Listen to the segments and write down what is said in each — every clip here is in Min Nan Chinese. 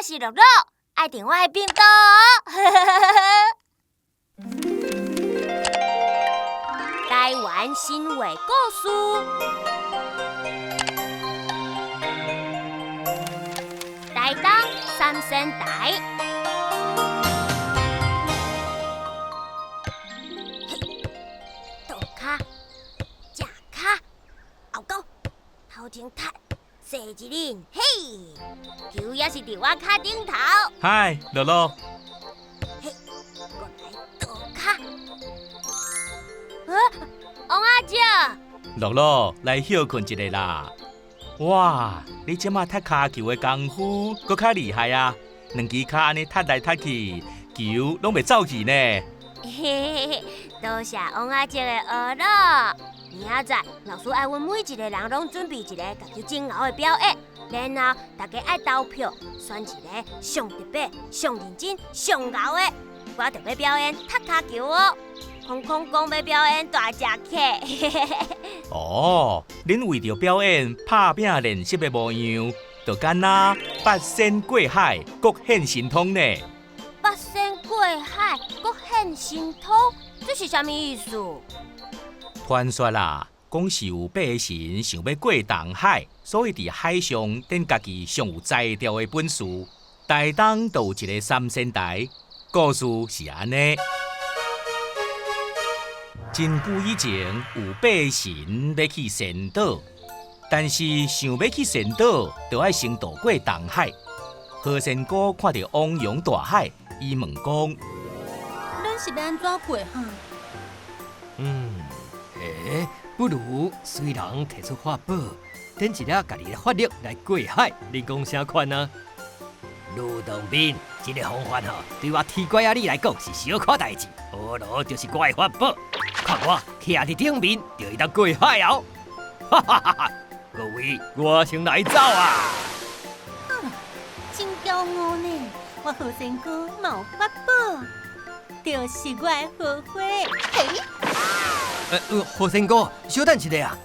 我是樂樂，愛訂我的頻道哦。台灣神話故事，台東三仙台。倒跤，正跤，後勾，頭前踢，踅一輪，嘿，球也是佇我跤頂頭。嗨，樂樂。嘿，過來倒跤。啊，王阿姐。樂樂，來歇睏一下啦。哇，你這馬踢跤球的功夫閣較厲害啊！兩支跤按呢踢來踢去，球攏袂走去呢。嘿嘿嘿，多謝王阿姐的學咯。明仔載老師愛阮每一个人攏準備一个家己真𠢕的表演，然後大家愛投票選一个上特別、上認真、上𠢕的。我就欲表演踢跤球哦。空空講欲表演大食客。哦，恁為著表演拍拚練習的模樣，就敢若八仙過海，各顯神通呢。八仙過海，各顯神通，這是啥物意思？傳說啦，講是有八个神想欲過東海，所以佇海上展家己上有才調的本事。台東就有一个三仙台，故事是按呢。真久以前，有八个神欲去仙島，但是想欲去仙島，就愛先渡過東海。何仙姑看著汪洋大海，伊問講：咱是欲按怎過哈？不如隨人提出法寶，展一下家己的法力來過海，恁講啥款啊？呂洞賓，這个方法吼，對我鐵拐仔你來講是小可代誌，菠蘿就是我的法寶，看我徛佇頂面就會當過海哦！哈哈哈哈！各位，我先來走啊！哼，真驕傲呢！我何仙姑嘛有法寶，就是我的桃花。嘿，何仙姑，小等一下啊！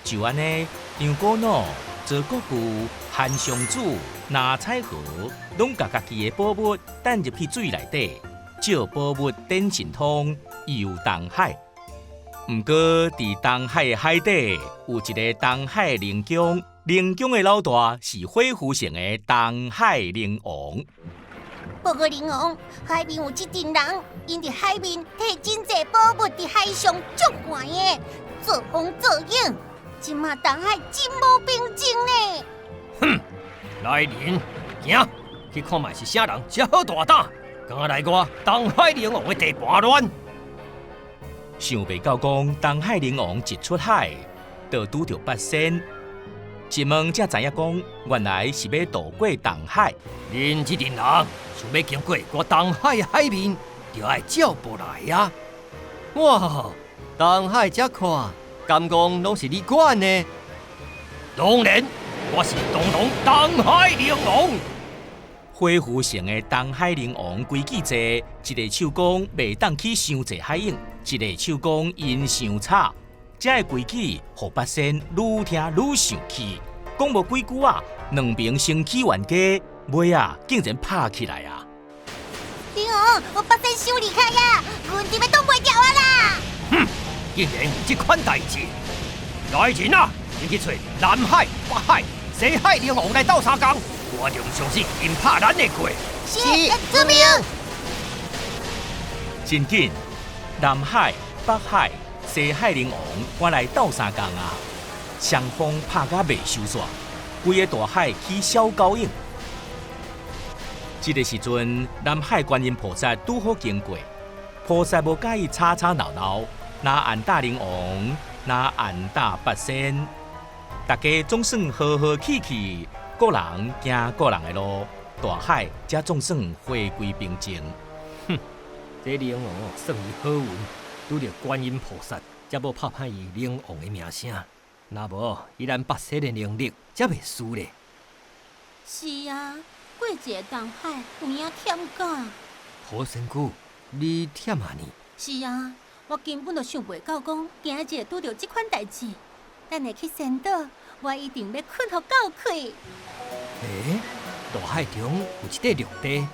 就按呢，張果老、周國舅、韓湘子、藍采和，攏共家己的寶物擲入去水內底，借寶物展神通，遊東海。毋過，佇東海的海底有一个東海靈宮，靈宮的老大是火狐城的東海靈王。報告靈王，海面有這陣人，𪜶佇海面提真濟寶物佇海上作怪的，做風做影，這馬東海真無平靜呢。哼，來人，行，去看覓是啥人這好大膽，敢來我東海靈王的地盤亂。想袂到講，東海靈王一出海，就拄著八仙。一問才知影講，原來是欲渡過東海。恁這陣人想欲經過我東海的海面，就愛照步來啊！哇，東海這闊，敢講攏是你管的？當然，我是堂堂東海靈王。火狐城的東海靈王規矩濟，一个手講袂當起傷濟海湧，一个手講𪜶傷吵，這个規矩予八仙愈聽愈生氣，講無幾句啊，兩邊先起冤家，尾仔竟然拍起來啊！靈王，我八仙傷厲害啊，阮佇欲擋袂牢啊啦！哼，竟然有這款代誌！來人啊，恁去揣南海、北海、西海靈王來鬥相共，我就毋相信𪜶拍咱會過。是，遵命。真緊，南海、北海、西海靈王趕來鬥相共啊！雙方拍甲袂收煞，規个大海起小狗湧。這个時陣，南海觀音菩薩拄好經過，菩薩無佮意吵吵鬧鬧，若按打靈王，若按打八仙，大家總算和和氣氣，各人行各人的路，大海才總算回歸平靜。哼，這靈王算伊好運，拄著觀音菩薩，才無拍歹伊靈王的名聲。若無，以咱八仙的能力，才袂輸咧。是啊，過一个東海有影忝甲。何仙姑，你忝啊呢？是啊，我根本就想袂到講，今日會拄著這款代誌。等下去仙島，我一定欲睏予夠氣。欸，大海中有一塊陸地，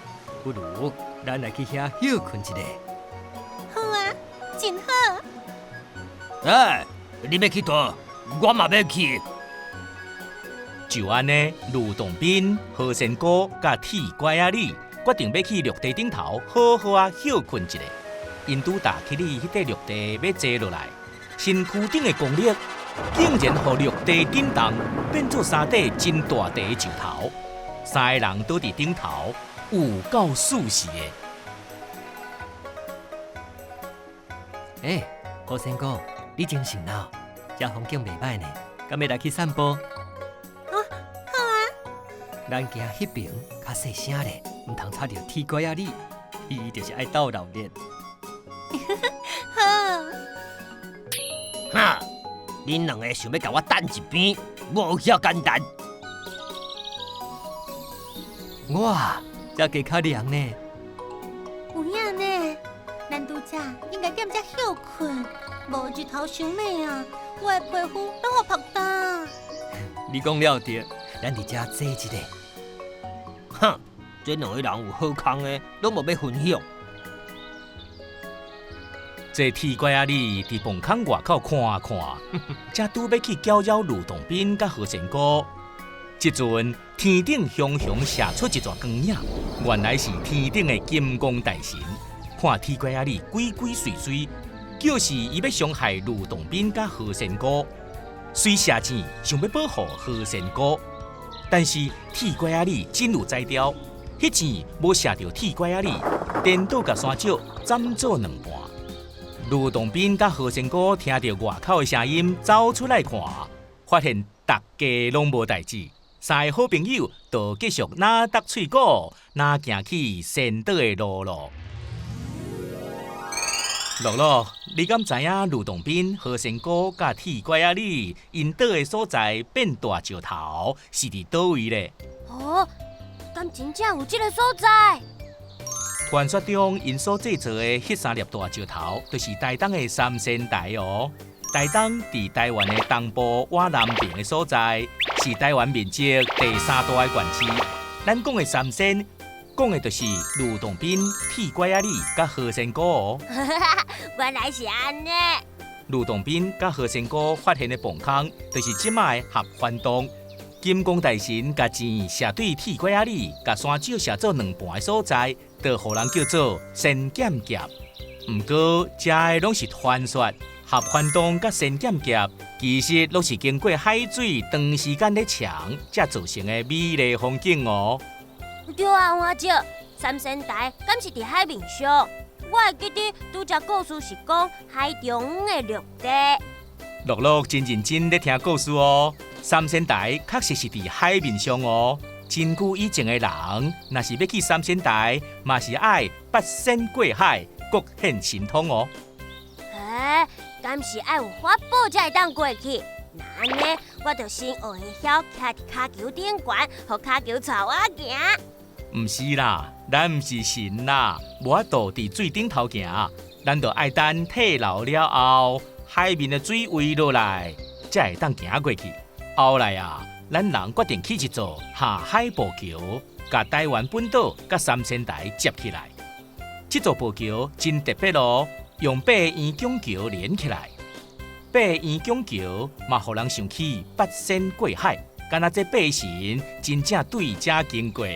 不如咱來去遐歇睏一下。好啊，真好。欸，你欲去佗？我嘛欲去。就按呢，呂洞賓、何仙姑佮鐵拐仔李決定欲去陸地頂頭好好仔歇睏一下。𪜶拄踏起去彼塊陸地，欲坐落來，身軀頂的功力竟然予陸地震動，變做三塊真大塊的石頭。三个人倒佇頂頭，有夠舒適的。欸，何仙姑，你精神啊？這風景袂䆀呢，敢欲來去散步？啊，好啊。咱行彼爿較細聲咧，毋通吵著鐵拐仔李，伊就是愛鬥鬧熱。好。哈！恁兩个想欲共我等一邊，無遐簡單。哇，這加較涼呢。有影呢，咱拄才應該踮遮歇睏，無日頭傷猛啊，我的皮膚攏予曝焦。你講了對，咱佇遮坐一下。哼，這兩个人有好康的，攏無欲分享。這鐵拐仔李佇磅空外口看看，才拄欲去攪擾呂洞賓佮何仙姑。這陣天頂雄雄射出一逝光影，原來是天頂的金剛大神。看鐵拐仔李鬼鬼祟祟，就是伊欲傷害呂洞賓佮何仙姑，遂射箭想欲保護何仙姑。但是鐵拐仔李真有才調，彼箭無射著鐵拐仔李，顛倒共山石斬做兩半。呂洞賓佮何仙姑聽著外口的聲音，走出來看，發現逐家攏無代誌，三個好朋友就繼續若搭喙鼓，若行去仙島的路囉。樂樂，你敢知影呂洞賓、何仙姑佮鐵拐仔李𪜶倒的所在變大石頭是佇佗位咧？哦，敢真正有這个所在？傳說中，𪜶所製造的彼三粒大石頭，就是台東的三仙台哦。台東佇台灣的東部倚南邊的所在，是台灣面積第三大的縣市。咱講的三仙，講的就是呂洞賓、鐵拐仔李佮何仙姑哦。原來是按呢。呂洞賓佮何仙姑發現的磅空，就是這擺的合歡洞。金剛大神共箭射對鐵拐仔李，共山石射做兩半的所在，就予人叫做仙劍峽。毋過，這个攏是傳說。合歡洞佮仙劍峽，其實攏是經過海水長時間咧沖，才造成的美麗風景哦。對啊，王阿叔，三仙台敢是佇海面上？我會記得拄才故事是講海中的陸地。樂樂真認真咧聽故事哦。三仙台確實是佇海面上哦。真久以前的人，若是欲去三仙台，嘛是愛八仙過海，各顯神通哦。欸，敢是愛有法寶才會當過去？那按呢，我就先學會曉徛佇跤球頂懸，予跤球帶我行。毋是啦，咱毋是神啦，無法度佇水頂頭行，咱就愛等退老了後，海面的水位落來，才會當行過去。後來啊，咱人決定起一座下海步橋，共台灣本島佮三仙台接起來。這座步橋真特別哦，用八个圓拱橋連起來。八个圓拱橋嘛，予人想起八仙過海，敢若這八神真正對這經過。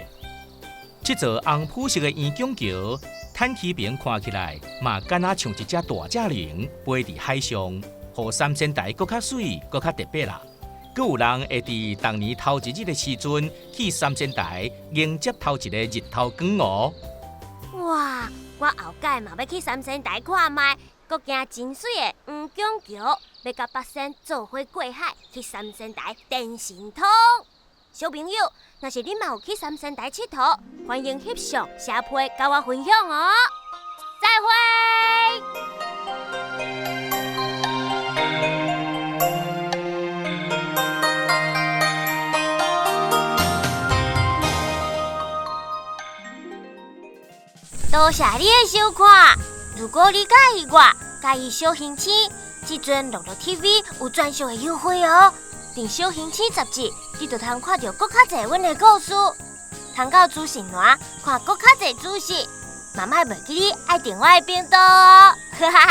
這座紅埔色的圓拱橋，坦起邊看起來嘛，敢若像一隻大隻龍飛佇海上，予三仙台閣較媠，閣較特別啦。閣有人會佇逐年頭一日的時陣去三仙台迎接頭一個日頭光哦。哇！我後擺嘛欲去三仙台看覓，閣行真媠的黃拱橋，欲佮八仙做伙過海去三仙台展神通。小朋友，若是恁嘛有去三仙台𨑨迌，歡迎翕相寫批佮我分享哦。再會。多謝你的收看。如果你佮意我，佮意小行星，這陣樂樂 TV 有專屬的優惠哦。訂小行星雜誌，你就通看著閣較濟阮的故事。通到主神巒看閣較濟主食。嘛莫袂記得愛訂我的頻道哦。哈哈。